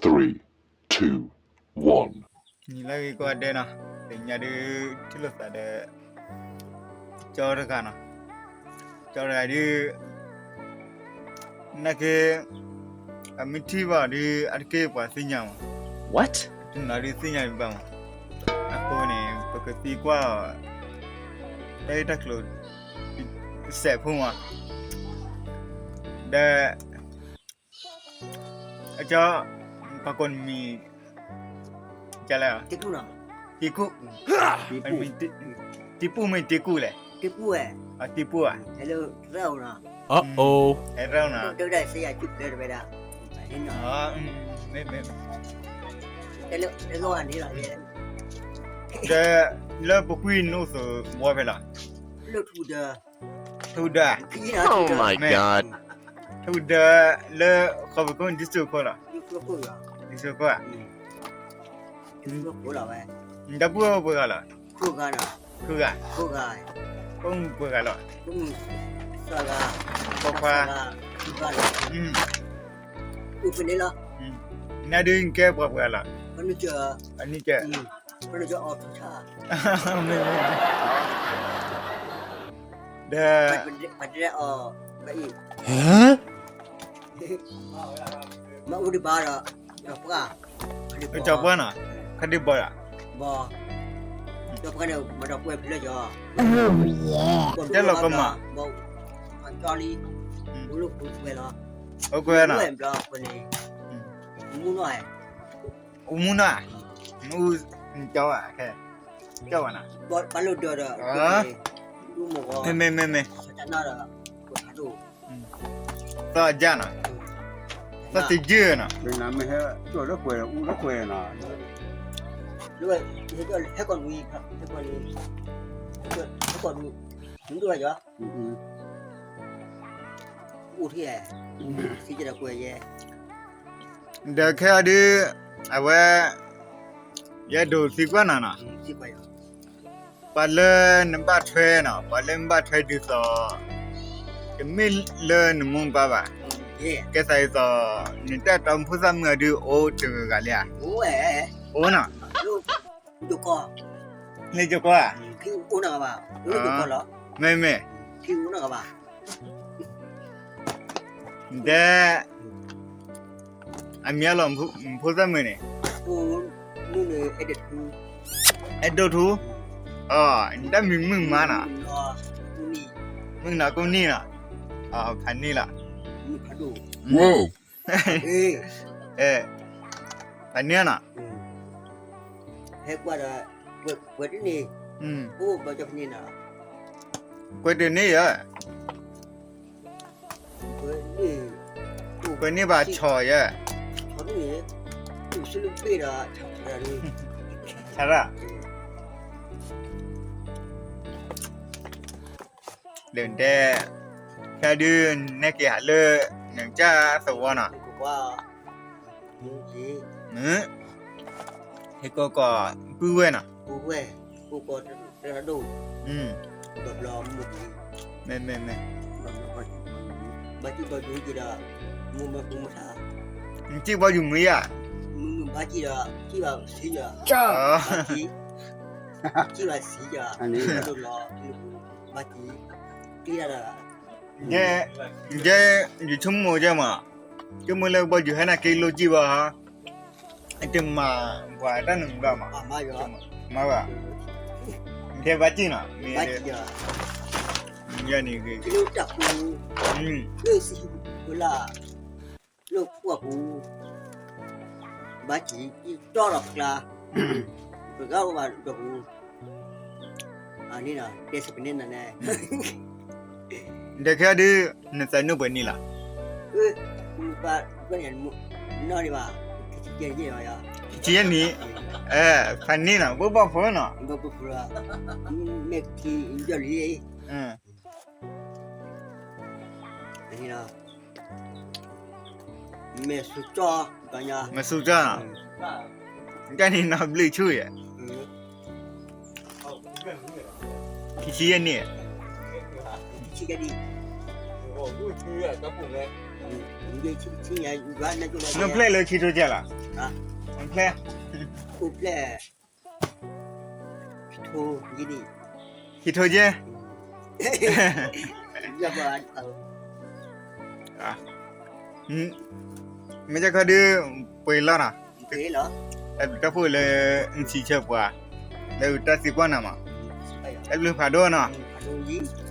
three, two, one. နံၤလၢဂ့ၤကိးဂၤဒဲးနီၤ, တနံၤညါဒုး ထံၣ်လိာ်သးဒီး ကၠီတဂၤနီၤ, ကၠီတဂၤဒုး နာ်က့ အမ့ၢ်ထံၣ်ဘၣ်ဒုး အတက့ၢ်ပှၤသ့ၣ်ညါမး, တနီၤဒုးသ့ၣ်ညါဘၣ်မး, အဃိန့ၣ် ပကသံကွၢ်အီၤ တၢ်ဂ့ၢ်တၢ်ကျိၤ စဲးဖိမး, ဒီး အကၠီ, ပှၤကိးနမံၤ ကလဲၣ်, တံကူၣ်, တံပူၣ်မ့ၢ်တံကူၣ်လဲၣ်, တံပူၣ်ဧါ, ဟဲရၢၢ်နီၤ, လၢပကွံာ်နအိၣ်သဝီဖဲလဲၣ်, လၢထူဒၢ, ထူဒၢ, ထူဒၢလၢ ဃီပူၤခိၣ် ဒ်သိးခိၣ်လီၤ, ဒ်သိးခိၣ်ဧါ, နတၢ်ပုၢ်ဝဲၢ်ပှဲၤဂၤလီၤ, ခိၣ်ဂၤ, ခိၣ်ဂၤ, ပှဲၤဂၤလီၤ, ပိာ်ခွါ, နဒုးနကဲပှၤပှဲၤဂၤလီၤ, အနံၣ်ကၢ, ဒီး မ့ၢ်အူဒံးဘၣ်ဒီး စီၤပှၢ်, စီၤပှၢ်နီၤ, ခဒံဘီဒီး, ဘီ, စီၤပှၢ်န့ၣ် မၤဒီးကွဲဖဲလဲၣ်ကီ, တဲလီၤကမး, ဘီကၠီလံ, အိၣ်လၢပူၤကွဲလီၤ, အိၣ်ကွဲနီၤ, မူနီၤ, အိၣ်မူနီၤ, မူ, ကၠီဘၣ်, ကၠီဘၣ်နီၤ, ပှၤလၢဒၢးဒီး, မ့ၢ်မ့ၢ်မ့ၢ်မ့ၢ်, သီၣ်ယၢ်နီၤ, သီၣ်တယၢ်နီၤ, မ့ၢ်ဟဲကွဲလၢကွဲ, အူလၢကွဲနီၤ, ဟဲကိးနွံ, ဟဲကိးနွံ, ဟဲကိးနွံ, မ့ၢ်ဒိၣ်ဘၣ်ယီၤ, အိၣ်ထံၣ်, သံကဒီးကွဲယဲ, ဒီးခဲအံၤဒုး, အဝဲ, ယအဲၣ်ဒိးသံကွၢ်နၤနီၤ, ပှၤလၢနဘၣ်ထွဲနီၤ, ပှၤလၢနဘၣ်ထွဲဒ်သိး, တမ့ၢ်လၢနမိၢ်နပၢ်ဘၣ်, ကဲသးဒ်သိး, နတၢ်တီမုၣ်ဖိသၣ်မုၣ်အဒုးအိၣ်တဂၤဂၤလံဧါ, အိၣ်နီၤ, လၢယိၤကီၢ်ဧါ, မ့မ့ၢ် တဲ, အမံၤလီၤ, ဖိသၣ်မုၣ်န့ၣ်, အဲၣ်ဒိးထူ, နတၢ်မံၤမုၣ်မါနီၤ, မုၣ်ကနီၤကိးနံၣ်နီၤ, ဖးန့ၢ်လီၤ, ဖးန့ၢ်နီၤ, ဟဲကွၢ်ဒီး, ကွဲးတန့ၢ်, ကွဲးတန့ၢ်ယဲ, ကွဲးန့ၢ်ဘၣ်ဆီၣ်ယဲ, ဆၣ်ရၣ်, ဒ်တဲ, ခဲဒုးနဲၣ်က့ၤဟးလၢ နကစၢ်သဝီနီၤ, ဟ့ၣ်ကိးကီၢ်ပုၢ်ဝဲၢ်နီၤ, မ့မ့ၢ်မ့ၢ်, နစံၣ်ဘီယူၤမ့ၢ်ယါ, ဘၣ်, ယဆိကမိၣ်ကဲမး, ဆိကမိၣ်လၢကဘီယူၤဟဲနာ်က့လိၣ်စံၣ်ဘၣ်, အတမၤပှၤတၢ်နုာ်ဘၣ်မး, မၤဘၣ်, တဲဘၣ်စံၣ်နီၤ, မ့ၢ်, ယန့ၣ်, လၢပှၢ်ပူၤ, ဘၣ်စံၣ်, တီၢ်ဒီးကျါ, ပဂၤအိၣ်ဘၣ်ဒီးပူၤ, အန့ၣ်နီၤ, တဲစကန့ၣ်နၤန့ၣ်, ဒီးခဲဒုး, နသးနုာ်ပှဲၤနံၣ်လီၤ, ခံဆံယဲၢ်နံၣ်, ဖးန့ၢ်နီၤ, ဘိၣ်ဘီၣ်ဖိနီၤ, မ့ၢ်ခံယီၢ်လံ, မဲာ်ဆူၣ်ကၠီ, မဲာ်ဆူၣ်ကၠီ, ကန့ၣ်နီၤဘျုးဆူၣ်ယဲ, ခံဆံယဲၢ်နံၣ်, နဖျဲၣ်လၢခံထိကဲလီၤ ဖျဲၣ်, ဖျဲၣ်, ဟံးထိယဲ, မ့ၢ်ကခီဒုး ပှဲၤလီၤနီၤ, တၢ်ဖှိၣ်လၢ နထံၣ်ဆၢပှၤ လၢတၢ်သံကွၢ်နၤမး, တၢ်ဘျုးဖးဒိၣ်နီၤ,